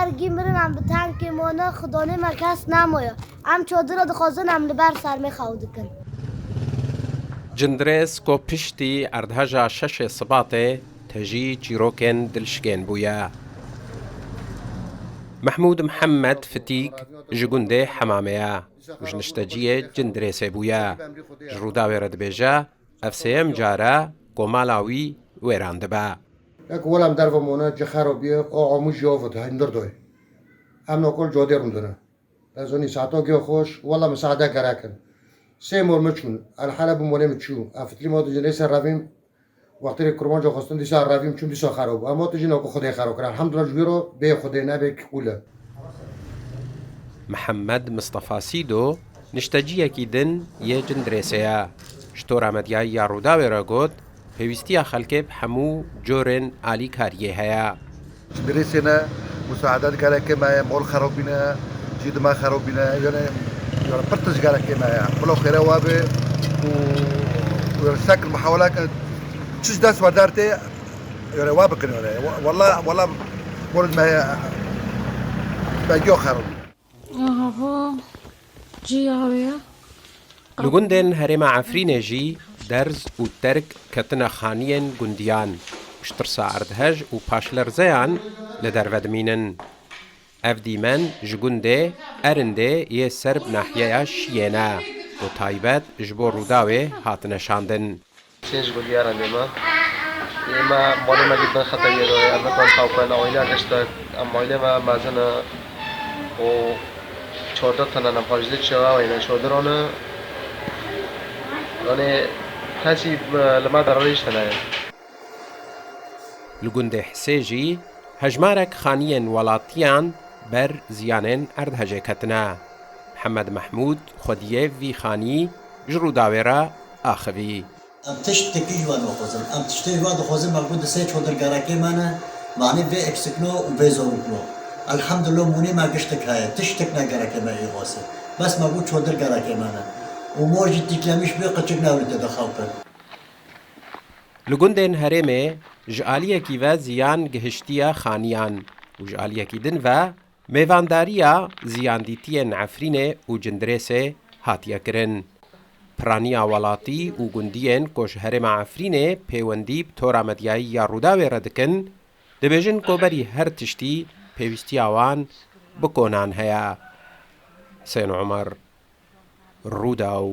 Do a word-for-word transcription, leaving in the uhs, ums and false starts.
Ergî mirin em bi tenkê mane, xidonê me kes nemoye. Em çodira dixwazin, em li ber sermê xew dikin. Cindirês ku piştî erdheja şeşê Sibatê tejî çîrokên dilşikên bûye. Mehmûd Mihemed Fitîk ji gundê Hemamê ye û ji nişteciyê Cindirêsê bûye. Ji Rûdawê re dibêje, ev sêyem car e ku mala wî wêran dibe. Yak wela em derve mone, ci xero biye, o omû jî ovit, hindir doy. Em nokol codê rûndine. Ez onî saeto giyo xweş, wela misaade gerekin. Sê mor min çûn, el hele bi molê min çû. Ev fitrî ma tu cinê ser revîm, wextê kurmanco xwestin dîsa revîm çûn, dîsa xero bû. Ema tu jî noko Xwedê xero kir. Elhamdulillah ji wî ro bê Xwedê nebe kî qûl e. Mihemed Mistefa Sîdo, nişteciyekî din yê Cindirêsê ye. Ji Tora Medyayî ya Rûdawê re got, pêwîstiya xelkê bi hemû corên alîkariyê heye. Cindirêsê ne, musaedet gerekê me ye, mol xerobîne, cî dima xerobîne, yani, yani pir tişt gerekê me ye. Bila xêre wa be û, û yani şekil muhawele ke çiş dest werdar tê, yani wa bikin yani. Wa-, walla, walla mol me ye, me giyo xerobîne. Aha, bu ciyawe ya. Li gundên herêma Efrînê jî derz û terk ketine xaniyên gundiyan û ji tirsa erdhej û paşlerzeyan li derve dimînin. Ev dîmen ji gundê Erindê yê ser bi nahiyeya Şiyê ne û taybet ji bo Rûdawê hatine şandin. Sê ji gundî Erindê me. Ê me, malê me girtin xeteriyê de ye. Em nikarin xew bikin, aîleya giştek. Em aîlê me mezin e û çardeh tene ne, pazdeh çawa weyne, çardeh ran e. Yani kesî, e, li me derarê ji tine ye. Li gundê Hisê jî hejmarek xaniyên welatiyan ber ziyanên erdhejê ketine. Mihemed Mehmûd xwediyê vî xanî ji Rûdawê re axivî. Em tiştekî ji wan naxwazin. Em tiştê ji wan dixwazin, me got di sê çodir gerekê me ne, manê vê eksikno û vê zorikno. Elhamdulillah, mûnê me giştek heye, tiştek ne gerekê me ê xwase. Bes me got çodir gerekê me ne. Û mor jî tîklemîş bê, qiçik newlite de xew kin. Li gundên herêmê ji aliyekî ve ziyan gihiştiye xaniyan û ji aliyekî din ve mêvandariya ziyandîtiyên Efrînê û Cindirêsê hatiye kirin. Piraniya welatî û gundiyên ku ji herêma Efrînê pêwendî bi tora medyayî ya Rûdawê re dikin, dibêjin ku berî her tiştî pêwîstiya wan bi konan heye. Husên Omer, Rûdaw.